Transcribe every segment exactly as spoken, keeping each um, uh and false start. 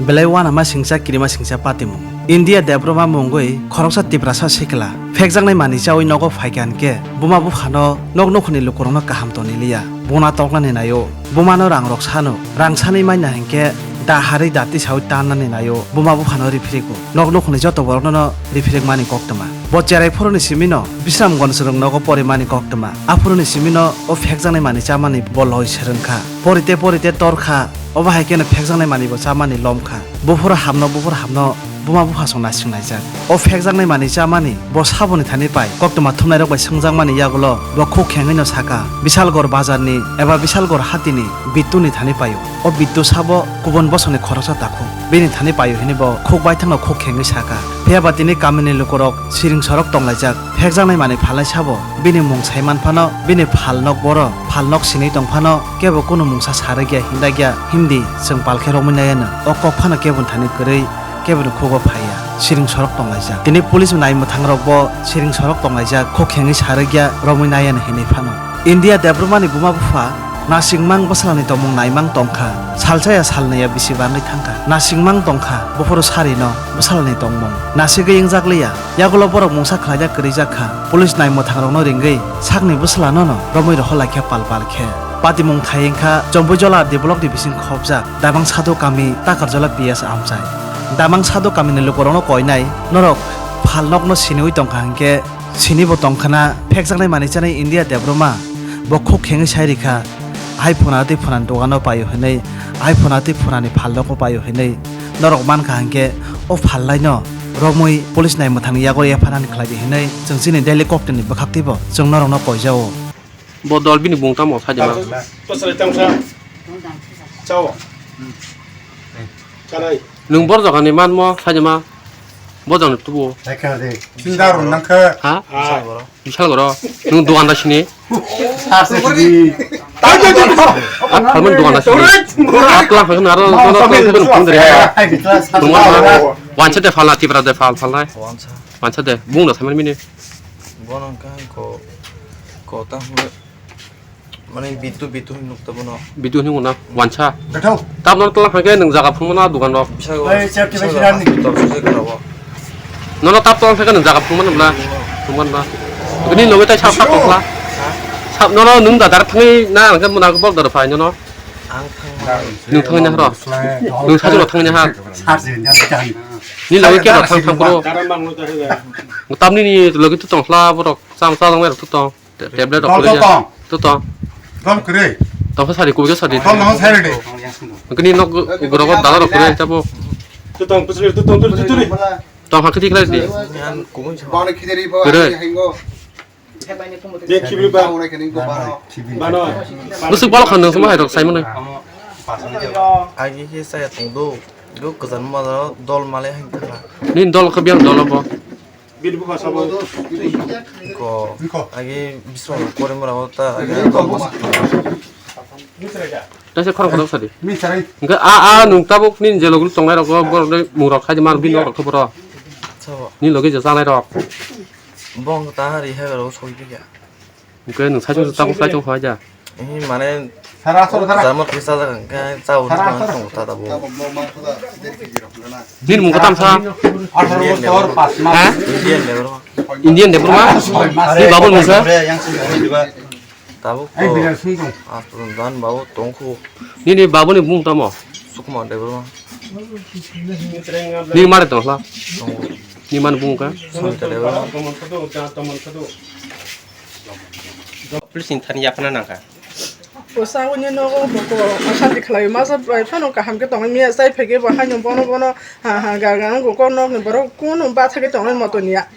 Belai uanama singcha kirima singcha patimung. India Debbarma mungwi khoroksa Tiprasa sikla phekjaknai manwi chaui nogo phaikha hinkhe buma buphano nok nukhungni lukurokno kaham tonwi liya. Buna toknani naio. Bumano rangrok sano. Rang sanwi manya hinkhe da harwi da tisaui tannani naio. Buma buphano riphrigo. Nok nukhungni joto borokno riphrik mani koktwma. Bo cherai phuruni simino Bisramganj rwng nogo porimani koktwma. Aphuruni simino o phekjaknai manwi chamani bo loi swrwngkha. Porite porite torkha. Obo hai kheno phekjaknai manwi bo chamani lomkha. Buphuru hamno, buphuru hamno buma buphasong naising laijak. O phekjaknai manwi chamani bo saboni thani pai koktwma thumnairok bai swngjakmani yagulo bo khuk khengwino saka, Bishalgarh bazarni eba Bishalgarh hatini Bittuni thani paio. O Bittu sabo kubun bosongni khoroksa takhuk. Bini thani paio hinwi bo khuk baithangno khuk khengwi saka. Phiyaba tini kamini lukurok siring sorok tonglaijak. Phekjaknai manwi phalnai sabo bini mung saiman phano, bini phalnok boro phalnok sinwi tong phano kebo kunu mungsa sarwkya hindakya himdi chwng palkhe romwi naiya no. O kok phano keboni thani kwrwi keboni khugo phaiya, siring sorok tonglaijak. Tini police nai mwthangrokbo siring sorok tonglaijak, khok khengwi sarwkya romwi naiya no hinwi phano. India Debbarmani buma bupha nasingmang bwsalani tongmung naimang tongkha, salchaya salnwiya bisi bangwi thangkha. Nasingmang tongkha buphuru sarino bwsalani tongmung nasigwi wngjakliya. Yagulo borok mungsa khlaijak kwrwijak kha. Police nai mwthangrokno ringwi sakni bwsla nono romwi rohor laikha pal pal khe. Patimung thai wngkha Chompuijola R D block ni bising khopjak Damang Sadhu kami Takarjola P S amchai. Damang Sadhu kamini lukurokno koinai norok phalnokno siniwi tongkha hinkhe sinibo tongkhana phekjaknai manwi chanai India Debbarma bo khuk khengwi sai rikha. Hai phuna tei phunani dogano paio hinwi, hai phuna tei phunani phalnogo paio hinwi norok mankha hinkhe o phalnaino romwi police nai mwthangni yago F I R ani khlai di hinwi chwng chini daily koktwini bwkhak teibo chwng norokno koijao. Bo dol bini bung tamo saidi ma? Bwswlai tamo sa. Chao. Kanai. Nwng bor jagani manmo saidi ma? Bo jagani tubu. Sinda run nangkhe. Ha? Bishal goro. Nwng dogan da sini. Sar se sini. Phalmani dogan da sini. Atla phai naro naro phai phun dere. Wansa de phalna Tipra de phal phalnai. Wansa de bung da saimani mini. Bono kang ko ko ta hu mane bitu bitu hin nukta bono. Bitu hin na wansa. Gathau. Tabno tla phai ke nwng jaga phungmana dogan rok. Ei, safety bai sirani. Nono tap tong thangkhe nwng jaga phungmano bla? Phungmano bla? Bini loge tai sap sap tongkla? Sap nono nwng da dar thangwi na hwnkhe mona bol dar phai nono? Ang thangmani. Nwng thangwi na horo? Nwng sajwk thangwi na ha? Ni loge kebo thang thang phuru? Tamni ni loge tu tongkla borok cham cha tongnai rok tu tong. Te-, tablet rok kwrwi ya. Tong. Tu tong. Tong kwrwi. Tong khe sadi, kubui khe sadi. Tong no sari de. Kini nok gurok dala rok kwrwi chabo. Tu tong, pusri, tu tong, tu, tu, tu, tu. Tong ha kiti khlai di. Yan kubui sa. Bani khideri bo. Kwrwi. Hango. Be khibri ba. Bano. Bano. Busuk bal khan nang sama hai rok sai mano. Agi khe saya tong do. Do kwjan ma dol male hai ta. Ni dol khe biang dol bo. Bini bupha sabo. Ko agi bisrong kore mora ta agi. Taisa khorang khorang sadi. Hingke a, a, nwng tabuk nini jelogni tongnai rok, borok ni mung rok khai di mar bini rok khe boro. Sabo. Ni logi je chanai rok. Bong ta hari hai rok soi bikya. Hingke nwng saichung tabuk saichung hoi ja. Ini mane Sara asal sara. Jamo kisa da kan kai chao ni kan tong ta da bo. Nini mung katam sa? Atharo bosor pas mas. Ha? Indian level. Indian level ma? Ni babul mung sa? Tabuk. Ai, to. Bilang sung tong. Astun dan babu tongkhu. Nini babuni bung tamo? Sukma level ma. Ni mare tong la? Tongkhu. Ni man bung ka? Sumita level ma. Police ni thani yaphana nangkha. Bwskango nogo bo ko osanti khlai masa bai phano kaham khe tongwi miya chai phai khe bo haino bono bono ha ha ga ga wngkha kok nokni borok kunu batha khe tongnai moto niya.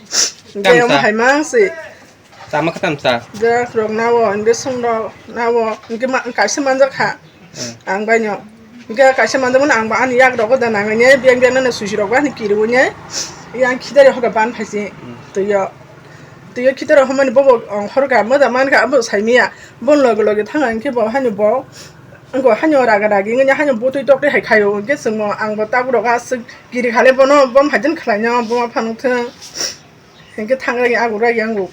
Tamsa. Tei omo hai mang se. Tama khe tamsa. Jerok rok nawo, hingke song rok nawo, hingke ma-, kaisa manjak kha. Hmm. Ang bai no. Hingke kaisa manjak mano ang bo ani yak rogo da nangani, biyang biyang nano susi rok bo ani kiri wini. Yang khidari hoga ban phaisi. Hmm. Twi yo. Twi yo khidari homani bobo, ang hor ga moda man kha, abo sai miya. Bon loge loge thang ang khe bo hani bo. Ang bo hani raga ragi ngani hani bo twi tok twi hai khayo. Hingke song mo ang bo tabuk rok aswk kiri khale bono bom hajan khlai no, boma phano thang. Hingke thangragi aguragi ango.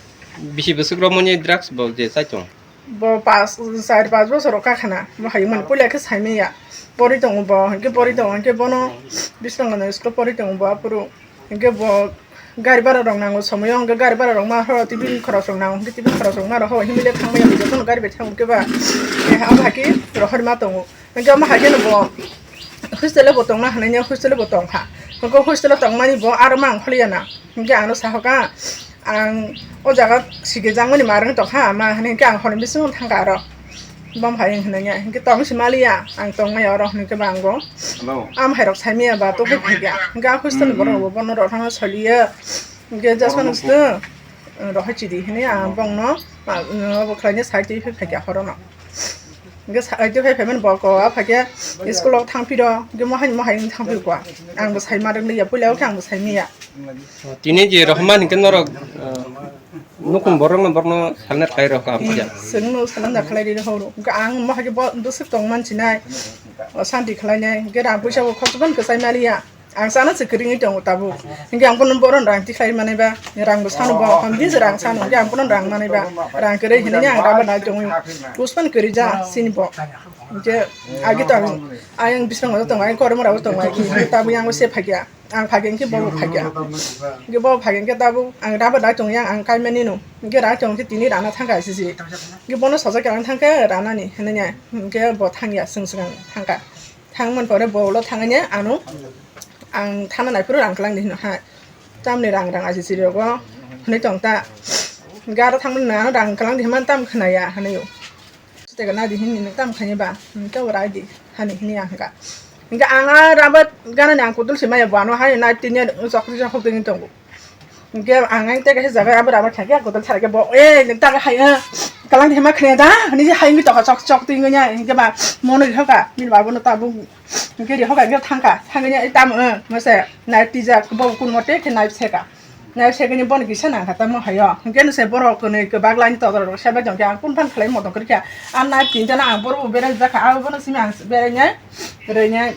Bisi bwswk romoni drugs bo je chai tong? Bo pas, char pas bosor rok kakhana, bo hai mani puila khe saimaya. Pori tongo bo, hinkhe pori tongo, hinkhe bono Biswanath school pori tongo bo aphuru. Hinkhe bo gari bara rok nango somoyo, hinkhe gari bara rok ma horo, tiffin khorok rok nango, hinkhe tiffin khorok rok ma rok ho, himile thangmaya, jotono gari bai thango hinkhe ba, eh, abo hai khe rohor ma tongo. Hinkhe omo hai kheno bo hostel o bo tongna hinwi, hostel o bo tongkha. Hinkhe hostel o tongmani bo aro ma ang holiya na. Hinkhe ano sahoka, ang o jaga sikijak mani ma rwng tongkha, ma hinwi hinkhe ang hor bisingo thangkha aro. Bom hai hinwi hinkhe tong si maliya, ang tongmaya oro hinkhe ba ang bo. Hello. Am hai rok saimaya ba to hai phaikha. Hinkhe ang hostel ni borok bo bono rok thangna soliya. Hinkhe jasmano sle, rohai chidi hinwi ang bongno, ma, bo khlaina side twi phai phaikha horono. Hinkhe side twi phai phaimani bo ko a phaikhe school o thang phiro, hinkhe mohai mohai wng thang phiro kwa. Ang bo sai ma rwng liya, puila o khe ang bo sai miya. Tini je rohorma hinkhe norok, eh, nukung borok no borok no salnai khlai rok ka. Hmm, chwng no salnai khlai ri rok. Hinkhe ang mohai khe bo bwswk tong man sinai, o santi khlai nai, hinkhe rang puisa bo khoroksa phano kwchai ma liya. Ang sana se kwrwngwi tongo tabuk. Hinkhe ang bono boron rang tikhlai manai ba, rang bo sano bo, hom din se rang sano, hinkhe ang bono rang manai ba, rang kwrwi hinwi ang rang bo nai tongwi. Puspan kwrwi ja sini bo. Hinkhe agi to ang, ayang bising bo tongo, ayang kormo rabo tongo, hinkhe tabuk yang se phakya. Ang phakya hinkhe bo phakya. Hinkhe bo phakya hinkhe tabuk ang rang bo nai tongwi ang, ang kai mani no. Hinkhe rang tong hinkhe tini rana thangka sisi. Hinkhe bono sajak ang thangka ranani hinwi, hinkhe bo thangya swng swng thangka. Thangmani pore bo ulo thangani ano ang thana naiphuru rang kwlangdi hino ha. Tamni rang rang aji siri rogo hwnwi tong ta. Garo thangmani ano rang kwlangdi hima tam khwnaya hwnwi o. Tega nadi hini no tam khani ba. Hwnkhe ora di hani hini ang kha. Hwnkhe ang a rabat gana ni ang kudul si maya bo ano hai nai tini sok sok tini tongo. Hinkhe ang ang tega he jaga abo rabar kha khe kotor thara khe bo, "Eh, nang ta hai, eh, kalang de ma khne da?" Ni hai mi to chok chok twi ngonya, hinkhe ba mono ri hoka, mi ba bono ta bu, hinkhe ri hoka, hinkhe thangka, thangnya tam, eh, mase, nai tijak, bo kun mote khe nai seka. Nai seka ni bono kisa nang kha tamo hayo. Hinkhe no se borok kwnwi kwbak laini todor rok sebe jong khe ang kun phan khlai modon kri kha. Ang nai tinta na ang boro berai jakha, abo bono simi ang berai nai, rai nai.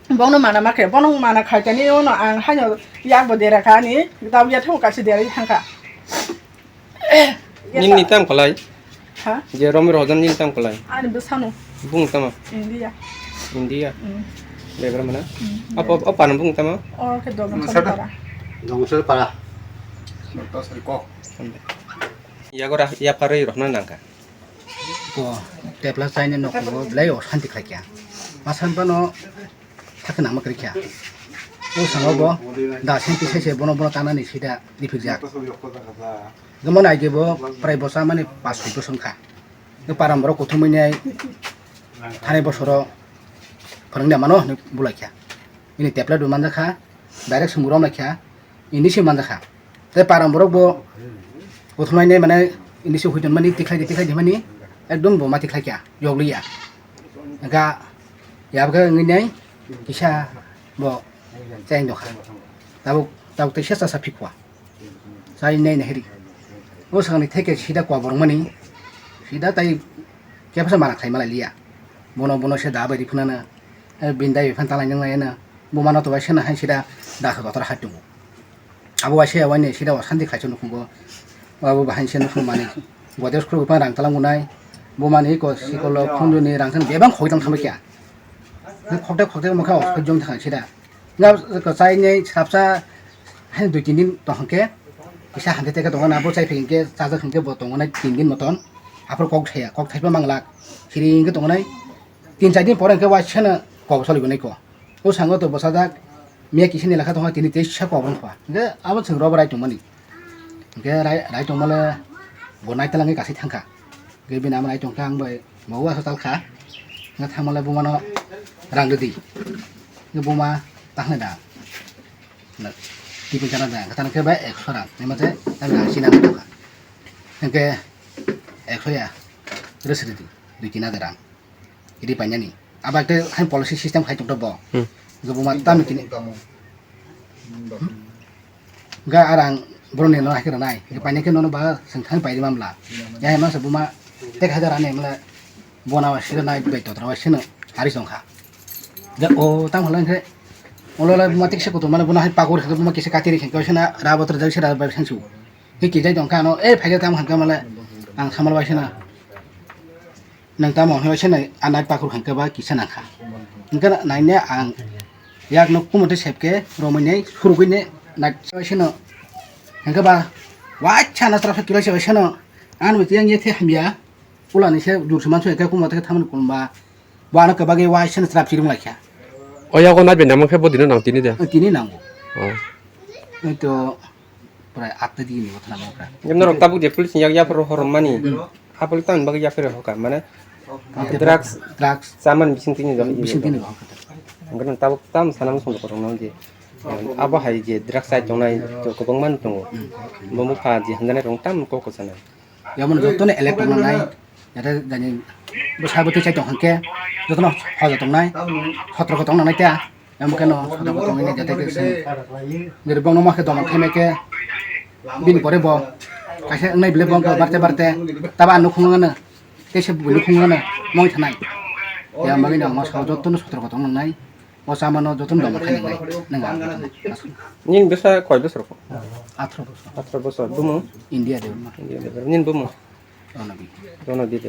Bono mana ma khe, bono mana khai tani ono ang haino yak bo dera kha ani, dab ya thung kaisa dera thang kha. Nini tam khlai? Ha? Je Romi Rojan nini tam khlai? Ani bwsano. Bung tama? India. India? Mm. Lebra mana? Mm. Apa, apa nang bung tama? O khe Dogam Sari para. Dogam Sari para. Dogam Sari kok. Yagora, ya paroi rohna nangka. Bo tepla chaina nokhungo belai osanti khlaikha. Masan phano thakhe nangma kwrwikha. O salo bo da senti sai se bono bono tanani sida riphikjak. Gamo naidi bo prai bosa mani pas soi bosong kha. Param borok kuthumwi nai thanai bosoro phwrwngna mano hinwi bulaikha. Bini tepla do manjakha, direct sumuro naikha. Ini se manjakha. Tei param borok bo kuthumnaini mane ini se huiton mani tikhlai di, tikhlai di mani ekdom bo ma tikhlai kya, yokliya. Ga yabga ngini kisa bo cheng dokha. Tabuk, tabuk tei sesa sa phikwa. Sai nei nei hiri. O sangni theke sida kwa borok mani. Sida tai kepsa mana khai malai liya. Bono, bono se da bai ri phunana. Bindai bai phan talai nang lai na. Bo mano to bai sena hai sida da kha kotor hai tungo. Abo waisa waini sida o santi khaisa nukhungo. Abo bahai se nukhung mani. Godrej khuluk phan rang talang unai. Bo mani ko sikolo khunduni rang san bebang khoi tang thamai kya. Khokde khokde mokha o khoi jong thang sida. Nga ko chai nei srapsa hai dui tin din tong hangke. Kisa hante teke tongo na bo chai phai hingke chajak hingke bo tongo nai tin din moton. Aphuru kok thaya, kok thaipa manglak. Siri hingke tongo nai. Tin char din pore hingke waisa no kok soli gonai ko. O sango to bwsajak, miya kisa ni lekha tongkha, tini teisa kok wng kha. Hingke abo chwng robo rai tongmani. Hingke rai, rai tongmale bo nai twlangwi kasai thangkha. Hingke bini ama rai tongkha, ang bai bo uaso talkha. Hingke thangmale bumano rang rwdi. Hingke buma takhna da. Na, tiffin chana da. Hingke tangkhe bai ekso rang. Hingke bai ekso ya. Rwsrwdi. Dui tin hajar rang. Iri painani. Abo ekta hai policy system khai tongto bo. Hmm. Gabo ma tam tini. Ga arang boroni no hai khe nai. Painai khe nono ba sengthang pai mamla. Ya ma se buma tek hajar ani mla bona wa sira nai bai to tro sino hari songkha. Ga o tam holan khe. Olo la buma tek se kotor mane bona hai pagor khe buma kise katiri khe ko sina rabo tra jai sira bai sansu. Hiki jai tong kha no, "Eh, phaikhe tamo," hwn kha male, ang samal bai sina. Nang tamo hwnwi seno a nai pakhur hwnkhe ba kisa nangkha. Hwnkhe naine ang yakno kumotwi sepkhe romwi nei phurugwi nei nai seno hwnkhe ba waisa na chwrapsa kilaisa bai seno ang bai tiyang yethe hamya ulani se jursi mansu ekhe kumotwi khe thamani kulumba bo ano kebagwi waisa na chwrap chirung laikha. O yago nai bai namo khe bo dino nang tini de. Tini nango. Oh. Ito Prai atta digi ni botha nang kha. Norok tabuk je police ni yak yaphar hor mani. Apol tan bagwi yaphar hoka mane drugs drugs chaman bising tini jok bising tini jok. Angkano tabuk tam sanam song korong nang je. Abo hai je drugs chai tongnai to kobang man tongo. Bomo pha je hanjani rong tam kok ko sana. Yamon joto ne elek tong nai. Yata jani bwsa bwtwi chai tong khe joto no hoja tong nai. Khotro ko tong nai ta. Amo khe no soda bo tongwi nai jate khe se. Nirok bongno ma khe doman khaimai khe bini pore bo kaisa wngnai bile bo barte barte taba ang nukhung ano tei se bini nukhung ano mong thanai. Ya magi no ma sao joto no sotra kotong nangnai. O sama no joto no doman khai nangnai. Nang ang joto no. Nini bwsa koi bosor ko? Athro bosor. Athro bosor. Bumung? India de ma. India de. Nini bumung? Rono bi. Rono bi de.